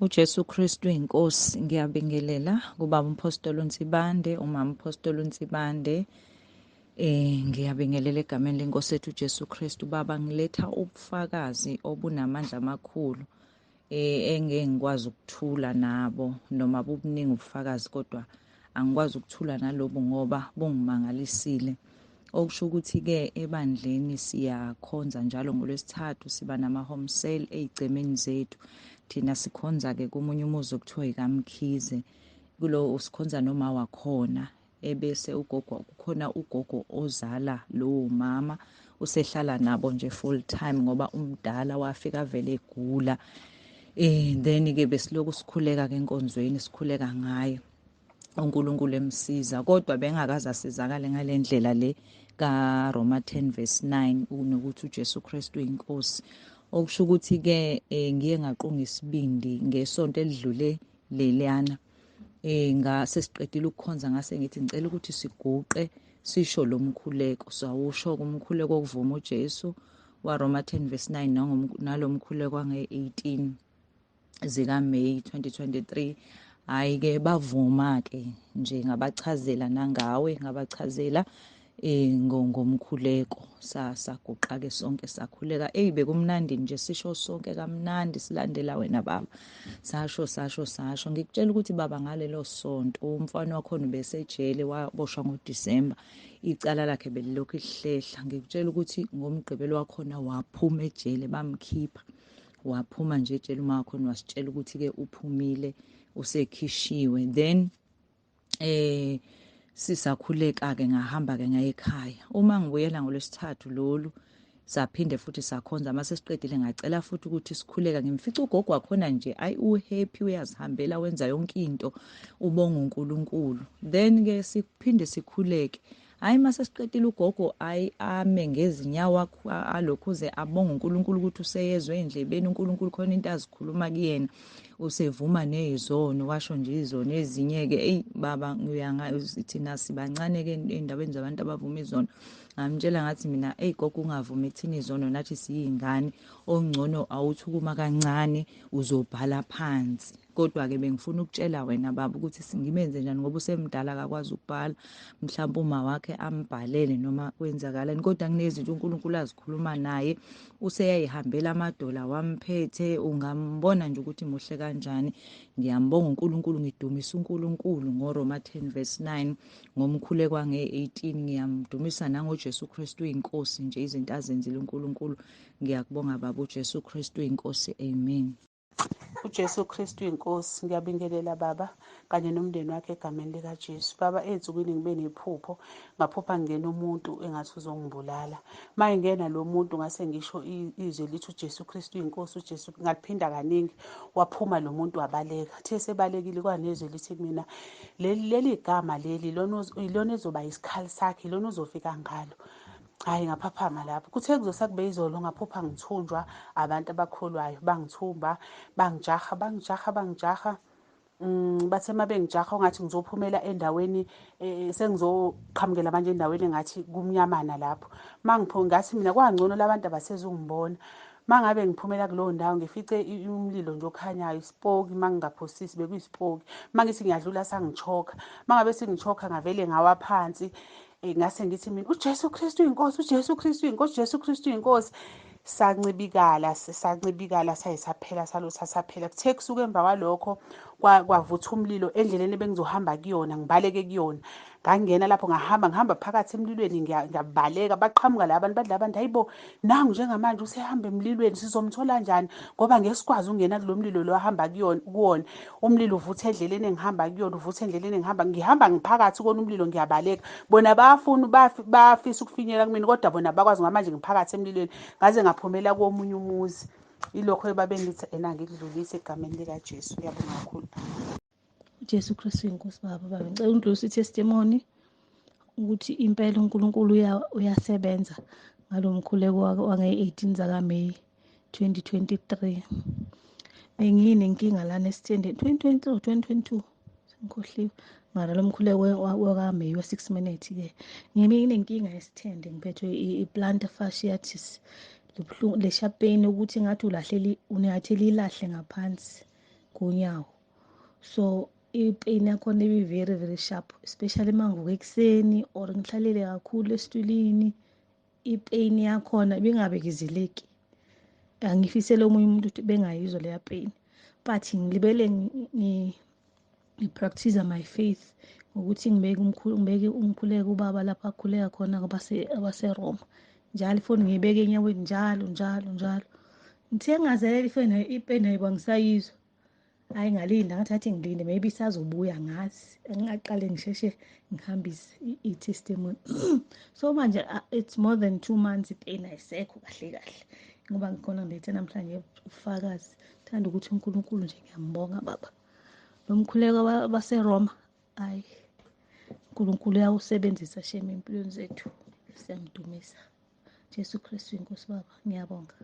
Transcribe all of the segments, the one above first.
UJesu Kristu inkosi. Ngiyabingelela kubaba uMphostoli uNsibande, umama uMphostoli uNsibande. Ngiyabingelela egameni lenkosi ethu uJesu Kristu. Baba, ngiletha ubufakazi obunamandla amakhulu engeke ngikwazi ukuthula nabo, noma bubuningi ubufakazi, kodwa angikwazi ukuthula nalobu ngoba bungimangalisile. Okusho ukuthi-ke ebandleni siyakhonza njalo ngolwesithathu, siba nama-home cell ey'gcemeni zethu. Thina sikhonza-ke komunye umuzi okuthiwa ikaMkhize, kulo sikhonza noma wakhona, ebese ugogo, kukhona ugogo ozala lowo mama, usehlala nabo nje full time ngoba umdala wafika vele egula. Then-ke besiloku sikhuleka-ke enkonzweni, sikhuleka ngaye, uNkulunkulu emsiza, kodwa bengakaze asizakale ngale ndlela le kaRoma 10 verse 9 nokuthi uJesu Kristu uyinkosi. Okusho ukuthi-ke ngiye ngaqunga isibindi ngesonto elidlule leliyana, ngase siqedile ukukhonza, ngase ngithi ngicela ukuthi siguqe sisho lo mkhuleko. Sawusho umkhuleko wokuvuma uJesu waRoma 10 verse 9 nalo mkhuleko wange-18 zika May 2023. Hhayi-ke bavuma-ke nje, ngabachazela nangawe, ngabachazela ngomkhuleko. Saguqa-ke sonke sakhuleka. Eyi, bekumnandi nje, sisho sonke kamnandi, silandela wena baba. Sasho sasho sasho. Ngikutshela ukuthi baba, ngalelo sonto umfana wakhona ubesejele, waboshwa ngoDisemba, icala lakhe belilokhu lihlehla. Ngikutshela ukuthi ngomgqibelo wakhona waphuma ejele, bamkhipha waphuma nje ejele. Uma wakhona wasitshela ukuthi-ke uphumile, usekhishiwe. Then sisakhuleka-ke, ngahamba-ke ngaye ekhaya. Uma ngibuyela ngolwesithathu lolu, saphinde futhi sakhonza. Mase siqedile ngacela futhi ukuthi sikhuleka. Ngimfica ugogo wakhona nje, ayi uhappy, uyazihambela, wenza yonke into, ubonga uNkulunkulu. Then-ke siphinde sikhuleke. Hhayi, mase siqedile ugogo ayi ame ngezinyawo, alokhuze abonga uNkulunkulu ukuthi useyezwe ey'ndlebeni uNkulunkulu, khona into azikhuluma kuyena, usevuma neyizono, washo nje izono ezinye-ke. Eyi baba, thina sibancane-ke ey'ndaweni zabantu abavuma izono. Ngamtshela ngathi mina, eyi gogo, ungavumi thina izono, nathi siyiy'ngane, ongcono awuthi ukuma kancane uzobhala phansi. Kodwa-ke bengifuna ukutshela wena baba ukuthi ngimenze njani ngoba usemdala, akakwazi ukubhala, mhlawumbe uma wakhe ambhalele noma kwenzakalani, kodwa kunezinto uNkulunkulu azikhuluma naye, useyayihambela amadola wamphethe, ungambona nje ukuthi muhle kanjani. Ngiyambonga uNkulunkulu, ngidumisa uNkulunkulu ngoRoma 10 verse 9, ngomkhuleko wange-18, ngiyamdumisa nangoJesu Kristu uyinkosi nje, izinto azenzile uNkulunkulu. Ngiyakubonga baba, uJesu Kristu uyinkosi, amen. UJesu Kristu inkosi. Ngiyabingelela baba kanye nomndeni wakhe egameni likaJesu. Baba, ey'nsukwini ngibe nephupho, ngaphupha ngingena umuntu engathi uzongibulala. Uma ngingena lo muntu ngase ngisho izwi lithi uJesu Kristu inkosi, uJesu, ngaliphinda kaningi, waphuma lo muntu wabaleka. Uthe esebalekile kwanezwi lithi kumina, leli gama leli ilona ezoba isikhali sakhe, ilona uzofika ngalo. Hhayi, ngaphaphama lapho. Kuthe kuzosa kube izolo ngaphupha ngithunjwa abantu abakholwayo, bangithumba, bangijaha, bangijaha, bangijaha. Bathe uma bengijaha ungathi ngizophumela endaweni, sengizoqhamukela manje endaweni engathi kumnyamana lapho. Ngathi mina kwangcono labantu abasezungibona. Uma ngabe ngiphumela kulowo ndawo ngifice umlilo nje okhanyayo, isipoki, uma ngingaphosisi bekuyisipoki. Uma ngithi ngiyadlula sangichoka. Uma ngabe sengichoka ngavele ngawa phansi. Ngase ngithi mina uJesu Kristu uyinkosi, uJesu Kristu uyinkosi, uJesu Kristu uyinkosi. Sancibikala, sancibikala, sayisaphela, salo sasaphela. Kuthe kusuka emva kwalokho kwavutha umlilo endleleni ebengizohamba kuyona, ngibaleke kuyona. Ngangena lapho ngahamba, ngihamba phakathi emlilweni, ngiyabaleka. Baqhamuka la bantu, badla abantu, hayibo, nangu njengamanje usehamba emlilweni, sizomthola kanjani? Ngoba ngeke sikwazi ukungena kulo mlilo lo ahamba kuyona, kuwona. Umlilo uvutha endleleni engihamba kuyona, uvutha endleleni engihamba, ngihamba ngiphakathi kona umlilo, ngiyabaleka. Bona bayafuna, bayafisa ukufinyela kumina, kodwa bona bakwazi ngoba manje ngiphakathi emlilweni. Ngaze ngaphumela komunye umuzi. Ilokho ebabengithi ena ngikudlulise egameni likaJesu. Ngiyabonga kakhulu. uJesu Kristu inkosi. Baba, baba, ngicela undlulise i-testimony ukuthi impela uNkulunkulu uyasebenza ngalo mkhuleko wange-18 zakaMeyi 2023. Benginenkinga lana esithendeni 2023 or 2022, sengikhohliwe, mara lo mkhuleko wakaMeyi wa-6 minutes ke. Ngibe nginenkinga esithende, ngiphethwe i-plantar fasciitis, lebuhlungu le sharp pain ukuthi ngathi ulahleli, ungathi lilahle ngaphansi. konyawo. So ipain yakhona ibi very very sharp, especially mangivuka ekuseni or ngihlalele kakhulu esitulini, ipain yakhona ibingabekezeleki. Angifisele omunye umuntu ukuthi bengayizwa leya pain, but ngilibele ngi-practice my faith ngokuthi ngibeke umkhuleko ubaba lapha akhuleka khona abaseRoma. Njalo ifoni ngiyibeke enyaweni njalo njalo njalo. Ngithe ngazelela ifoni ipain ayibo angisayizwa. Hayi ngalinda, ngathi athi ngilinde maybe isazobuya, ngazi ngingaqale ngisheshe ngihambise i-testimony. So manje it's more than 2 months ipain ayisekho kahle kahle, ngoba ngikhona ngilethe namhlanje ubufakazi. Ngithanda ukuthi uNkulunkulu nje ngiyambonga baba. Lo mkhuleko baseRoma, hayi uNkulunkulu uyawusebenzisa shame empilweni zethu. Siyamdumisa Jesu Kristu inkosi baba, ngiyabonga.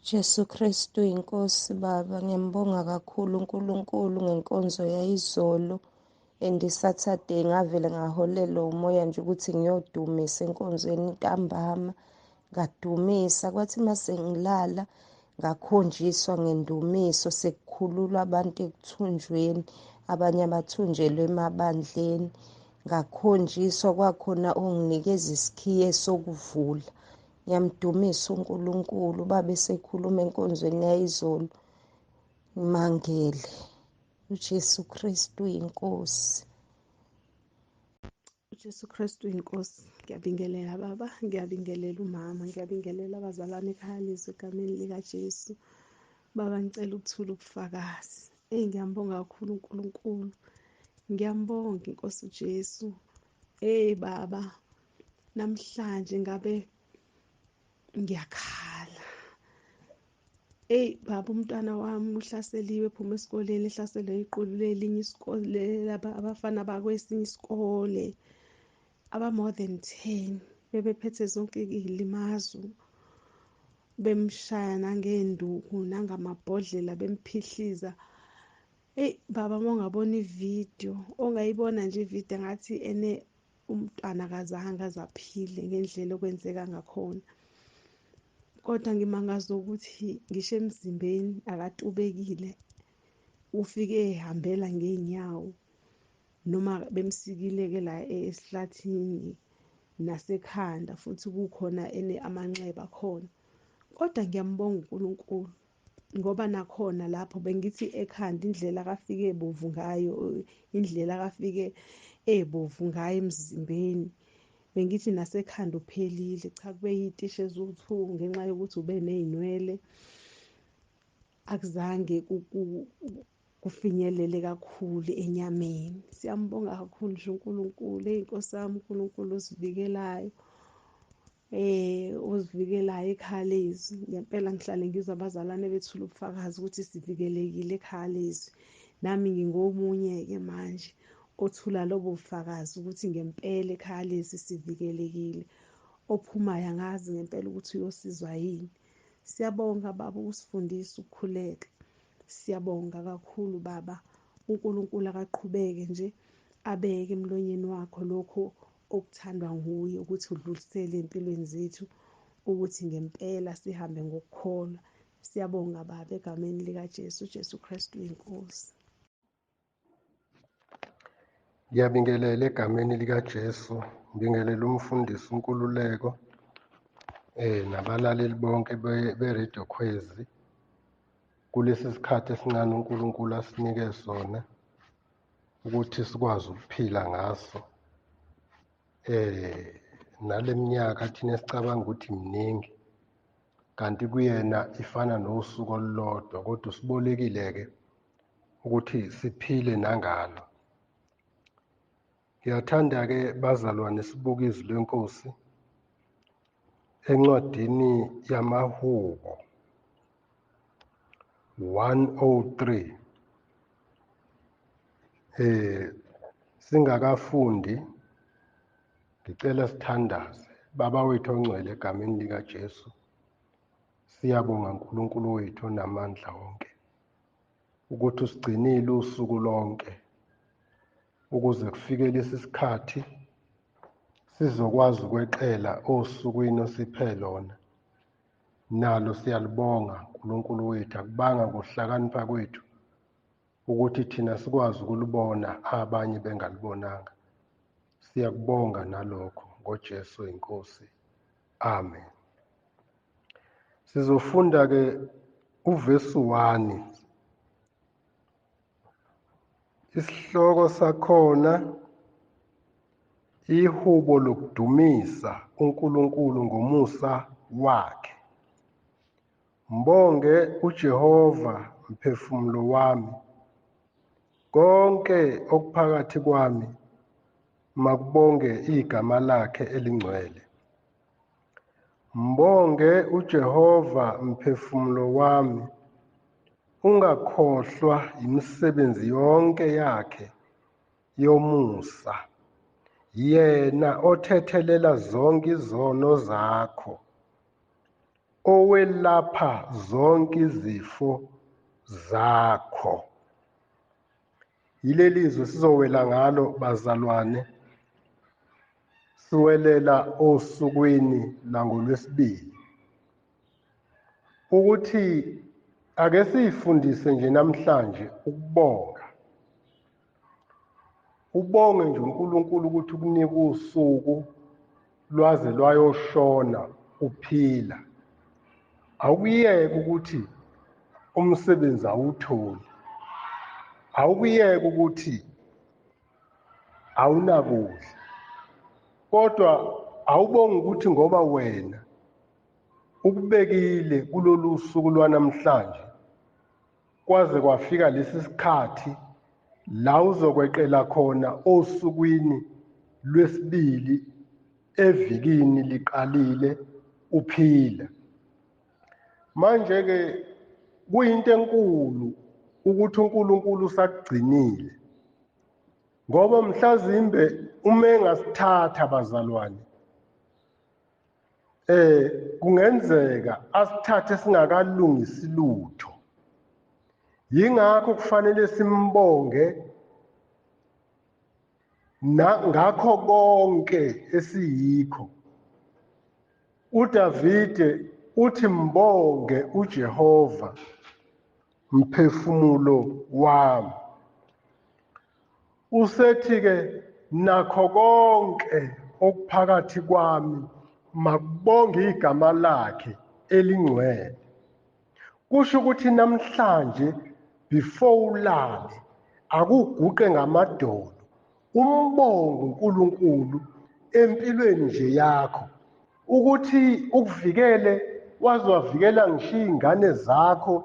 Jesu Kristu inkosi baba, ngiyambonga kakhulu uNkulunkulu ngenkonzo yayizolo. And Saturday ngavele ngaholelwa umoya nje ukuthi ngiyodumisa enkonzweni ntambama, ngadumisa. Kwathi mase ngilala ngakhonjiswa ngendumiso sekukhululwa abantu ekuthunjweni, abanye abathunjelwe emabandleni. Ngakhonjiswa kwakhona onginikeza isikhiye sokuvula. Ngiyamdumisa uNkulunkulu babe sekhuluma enkonzweni yayizolo. Ngimangele uJesu Kristu inkosi. uJesu Kristu inkosi. Ngiyabingelela baba, ngiyabingelela umama, ngiyabingelela abazalwane ekhaya lezwi egameni likaJesu. Baba ngicela ukuthula ubufakazi. Ngiyambonga kakhulu uNkulunkulu. Ngiyambonga inkosi uJesu. Baba, namhlanje ngabe ngiyakhala. Baba, umntwana wami uhlaseliwe ephuma esikoleni, ehlaselwe iqulu lelinye isikole, laba abafana bakwesinye isikole aba more than 10 bebephethe zonke izilimazo, bemshaya nangenduku nangamabhodlela, bemphihliza. Baba, mongabona ivideo, ongayibona nje ivideo ngathi ene umntwana akazange azaphile ngendlela okwenzeka ngakhona. Kodwa ngimangazwa ukuthi ngisho emzimbeni akatubekile, ufike ehambela ngeenyawo noma bemsikile-ke la esihlathini nasekhanda, futhi kukhona ene amanxeba khona. Kodwa ngiyambonga uNkulunkulu ngoba nakhona lapho bengithi ekhanda indlela akafike ebovu ngayo, indlela akafike ebovu ngayo emzimbeni, bengithi nasekhanda uphelile. Cha, kube yitishi eziwu-2 ngenxa yokuthi ube ney'nwele, akuzange kufinyelele kakhulu enyameni. Siyambonga kakhulu nje uNkulunkulu. Inkosi yami uNkulunkulu osivikelayo, ozivikelayo ekhaya lezwi. Ngempela ngihlale ngizwa abazalwane bethula ubufakazi ukuthi sivikelekile ekhaya lezwi. Nami ngingomunye-ke manje othula lobo bufakazi ukuthi ngempela ekhaya lezwi sivikelekile. Ophumayo angazi ngempela ukuthi uyosizwa yini. Siyabonga baba ukusifundisa ukukhuleka. Siyabonga kakhulu baba. uNkulunkulu akaqhubeke nje abeke emlonyeni wakho lokho okuthandwa nguye ukuthi udlulisele empilweni zethu, ukuthi ngempela sihambe ngokukholwa. Siyabonga baba egameni likaJesu, Jesu Kristu inkosi. Ngiyabingelela egameni likaJesu, ngibingelela umfundisi uNkululeko nabalaleli bonke beRadio Khwezi. Kulesi sikhathi esincane uNkulunkulu asinike sona ukuthi sikwazi ukuphila ngaso. Naleminyaka thina sicabanga ukuthi miningi, kanti kuyena ifana nosuku olulodwa, kodwa sibolekile-ke ukuthi siphile nangalo. Ngiyathanda-ke bazalwane sibuke izwi lenkosi encwadini yamaHubo 103. Singakafundi ngicela sithandaze. Baba wethu ongcwele egameni likaJesu, siyabonga uNkulunkulu wethu onamandla wonke ukuthi usigcinile usuku lonke ukuze kufike lesi sikhathi sizokwazi ukweqela osukwini osiphe lona. Nalo siyalibonga uNkulunkulu wethu, akubanga ngokuhlakanipha kwethu ukuthi thina sikwazi ukulibona abanye bengalibonanga. Siyakubonga nalokho ngoJesu inkosi. Amen. Sizofunda ke uvesi 1. Isihloko sakhona ihubo lokudumisa uNkulunkulu ngomusa wakhe. Mbonge uJehova mphefumulo wami, konke okuphakathi kwami makubonge igama lakhe elingcwele. Mbonge uJehova mphefumulo wami, ungakhohlwa imisebenzi yonke yakhe yomusa, yena othethelela zonke izono zakho, owelapha zonke izifo zakho. Yileli zwi sizowela ngalo bazalwane, siwelela osukwini langolwesibili, ukuthi ake siyifundise nje namhlanje ukubonga. Ubonge nje uNkulunkulu ukuthi ukunika usuku lwaze lwayoshona uphila. Awukuyeke ukuthi umsebenzi awutholi, awukuyeke ukuthi awunakudla, kodwa awubonge ukuthi ngoba wena ukubekile kulolu suku lwanamhlanje kwaze kwafika lesi sikhathi la uzokweqela khona osukwini lwesibili evikini liqalile uphila. Manje ke kuyinto enkulu ukuthi uNkulunkulu usakugcinile, ngoba mhlazimbe uma engasithatha bazalwane kungenzeka asithathe singakalungisi lutho. Yingakho kufanele simbonge ngakho konke esiyikho. uDavide uthi mbonge uJehova mphefumulo wami. Usethi ke nakho konke okuphakathi kwami makubonge igama lakhe elingcwele. Kusho ukuthi namhlanje before ulale akuguqe ngamadolo umbonge uNkulunkulu empilweni nje yakho, ukuthi ukuvikele, waze wavikela ngisho iy'ngane zakho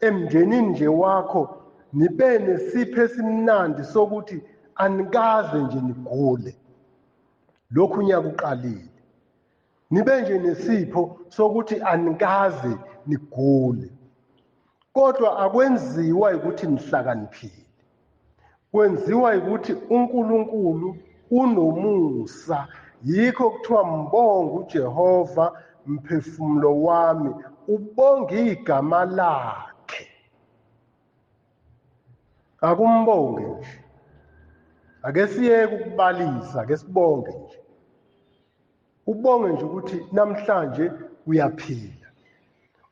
emndenini nje wakho, nibe nesipho esimnandi sokuthi anikaze nje nigule lokhu unyaka uqalile, nibe nje nesipho sokuthi anikaze nigule. Kodwa akwenziwa ukuthi nihlakaniphile, kwenziwa ukuthi uNkulunkulu unomusa. Yikho kuthiwa mbonge uJehova mphefumulo wami, ubonge igama lakhe. Akumbonge nje, ake siyeke ukubalisa, ake sibonge nje. Ubonge nje ukuthi namhlanje uyaphila,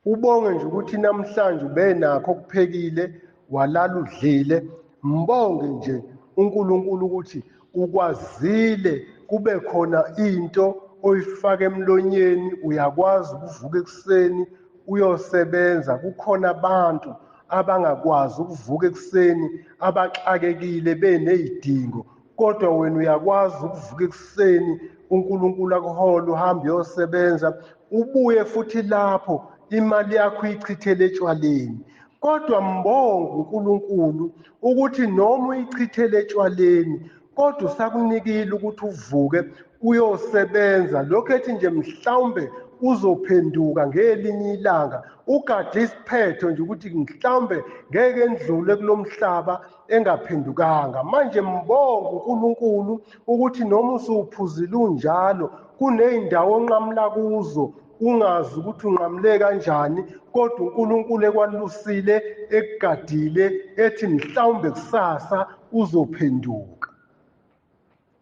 ubonge nje ukuthi namhlanje ube nakho okuphekile walala udlile. Mbonge nje uNkulunkulu ukuthi ukwazile kube khona into oyifaka emlonyeni, uyakwazi ukuvuka ekuseni uyosebenza. Kukhona abantu abangakwazi ukuvuka ekuseni, abaxakekile benezidingo, kodwa wena uyakwazi ukuvuka ekuseni, uNkulunkulu akuhole uhambe uyosebenza, ubuye futhi lapho imali yakho uyichithele etshwaleni. Kodwa mbonge uNkulunkulu ukuthi noma uyichithele etshwaleni, kodwa usakunikile ukuthi uvuke uyosebenza. Lokho ethi nje mhlawumbe uzophenduka ngelinye ilanga, ugade isiphetho nje ukuthi mhlawumbe ngeke endlule kulomhlaba engaphendukanga. Manje mbonge uNkulunkulu ukuthi noma usuphuzile unjalo, kuney'ndawo onqamula kuzo ungazi ukuthi unqamule kanjani, kodwa uNkulunkulu ekwalusile ekugadile ethi mhlawumbe kusasa uzophenduka.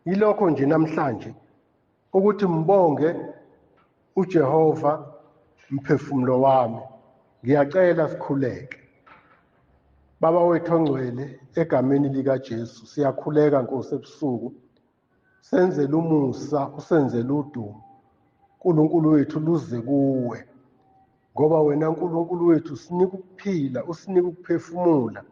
Yilokho nje namhlanje ukuthi mbonge uJehova mphefumulo wami Ngiyacela sikhuleke. Baba wethu ongcwele, egameni likaJesu siyakhuleka Nkosi ebusuku. Senzele umusa, usenzele udumo. uNkulunkulu wethu luze kuwe. Ngoba wena uNkulunkulu wethu usinika ukuphila, usinika ukuphefumula.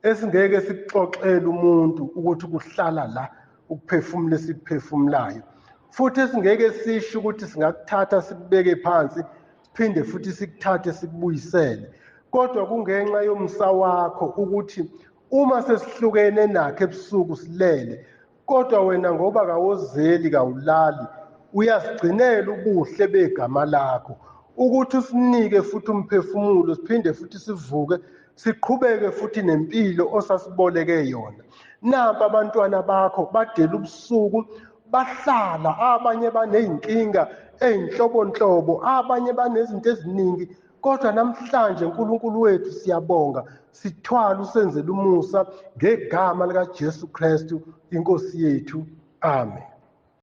Esingeke sikuxoxele umuntu ukuthi kuhlala la ukuphefumula esikuphefumulayo. Futhi esingeke sisho ukuthi singakuthatha sikubeke phansi siphinde futhi sikuthathe sikubuyisele. Kodwa kungenxa yomsa wakho ukuthi uma sesihlukene nakhe ebusuku silele, kodwa wena ngoba kawozeli kawulali, uyasigcinela ubuhle begama lakho ukuthi usinike futhi umphefumulo, siphinde futhi sivuke siqhubeke futhi nempilo osasiboleke yona. Nampa abantwana bakho badela ubusuku bahlala, abanye baney'nkinga ey'nhlobonhlobo, abanye banezinto eziningi, kodwa namhlanje uNkulunkulu wethu siyabonga, sithwala usenzele umusa ngegama likaJesu Kristu inkosi yethu. Amen.